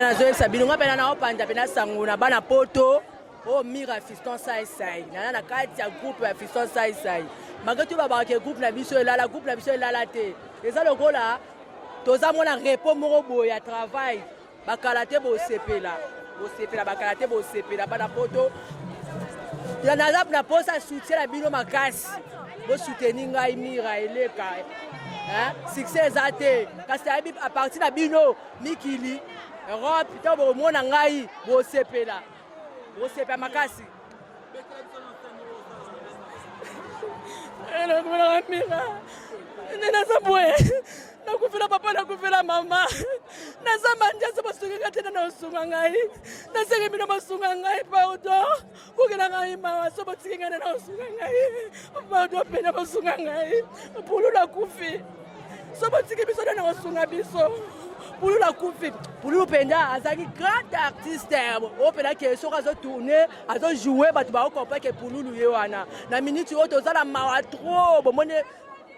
Nazoyebisa bino, nga mpena naopanza mpena sango na bana poto oyo Mira Fiston Saisai, naza na kati ya groupe ya Fiston Saisai. Malgré tout babaka ke groupe na biso elala, groupe na biso elala te. Eza lokola toza mona repos moko boye ya travail. Bakala te bosepela, bosepela, bakala te bosepela. Bana poto, naza na posa soutien na bino makasi. Bosoutenir ngai Mira eleka. Succès eza te, kasi ayebi à partir na bino mikili Europe, ntango bokomona ngai bosepela, bosepela makasi. Nakufelaka Mira nde naza boye, nakufela papa, nakufela mama, naza mandiaso. Basungaka te, nana osunga ngai. Nasengi bino basunga ngai, pardon, bokela ngai mawa. So botiki ngai, nana osunga ngai, pardon, pena bosunga ngai. Pululu akufi, so botiki biso, nana osunga biso. Pululu akufi. Pululu mpenza azalaki grand artiste oyo mpena ke soki azotourne, azojoue, bato baocomprendre ke Pululu ye wana. Na minute oyo toza na mawa trop. Bomoni,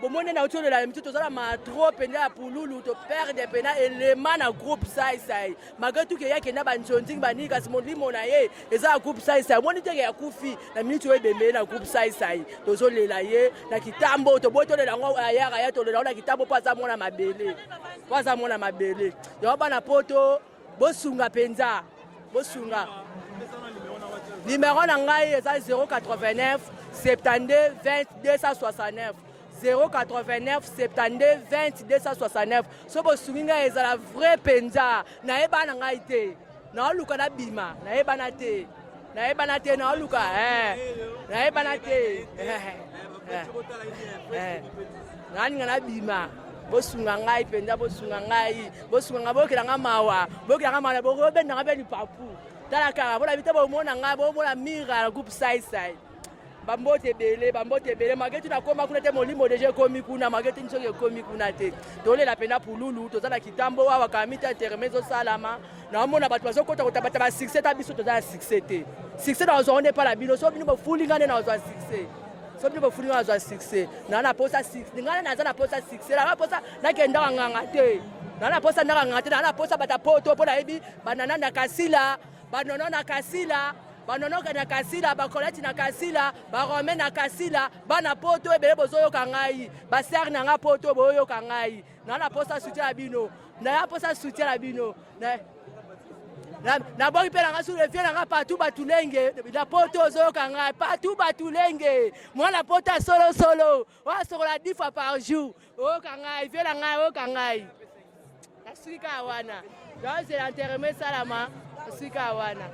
bomoni na otolela na minute, toza na mawa trop mpenza ya Pululu. Toperdre mpena elema na groupe Saisai. Malgré tout ke ye akenda banzonzingi banini, kasi molimo na ye eza ya groupe Saisai. Omoni teke akufi na minute oyo, ebembe ye na groupe Saisai. Tozolela ye na kitambo, toboyi tolela yango ayaka ya, tolela yango na kitambo mpo aza mwana mabele, mpo aza mwana mabele. Yango bana poto, bosunga mpenza, bosunga. Numero na ngai eza 089 72 20 269, 089 72 20 269. So bosungi ngai, ezala vrai mpenza. Nayeba na ngai te, naoluka nabima, nayebana te, nayebana te, naoluka, nayebana te, nalinga nabima. Bosunga ngai mpenza, bosunga ngai, bosunga ngai, boyokela ngai mawa, boyokela ngai mawa. Bobendanga mpe lipapu. Tala kaka mpona bite, bomona ngai, bomona Mira na groupe Saisai. Bambote ebele, bambote ebele. Malgré tout nakóma kuna te, molimo déjà ekomi kuna. Malgré tout soki ekomi kuna te, tolela mpena Pululu. Toza na kitambo awa, kami te, enterrement ezosalama. Naomona bato bazokota kotabata basuccès ta, biso toza na succès te. Succès nazwa nde epa na bino. So bino bofuli ngai nde nazwa succès, so bino bofuli ngai nazwa succès. Naa na posa ngai, naza na posa succès, naa na posa nakendaka nganga te, naa na posa ndaka nganga te, naa na posa bata poto mpo nayebi banana na kasila, banono na kasila, banono na kasila, bakoleti na kasila, barome na kasila. Bana poto ebele bozoyoka ngai, basere na nga poto boyoka ngai, naa na posa soutien na bino, naa posa soutien na bino. Naboki mpe nanga sur vie nanga partout. Batulenge na poto ozoyoka ngai partout, batulenge, mwana poto ya solosolo oyo asokola 10 fois par jour, oyoka ngai, vie na ngai, oyoka ngai. Nasuki kaka wana, nazela enterrement esalama, nasuki kaka wana.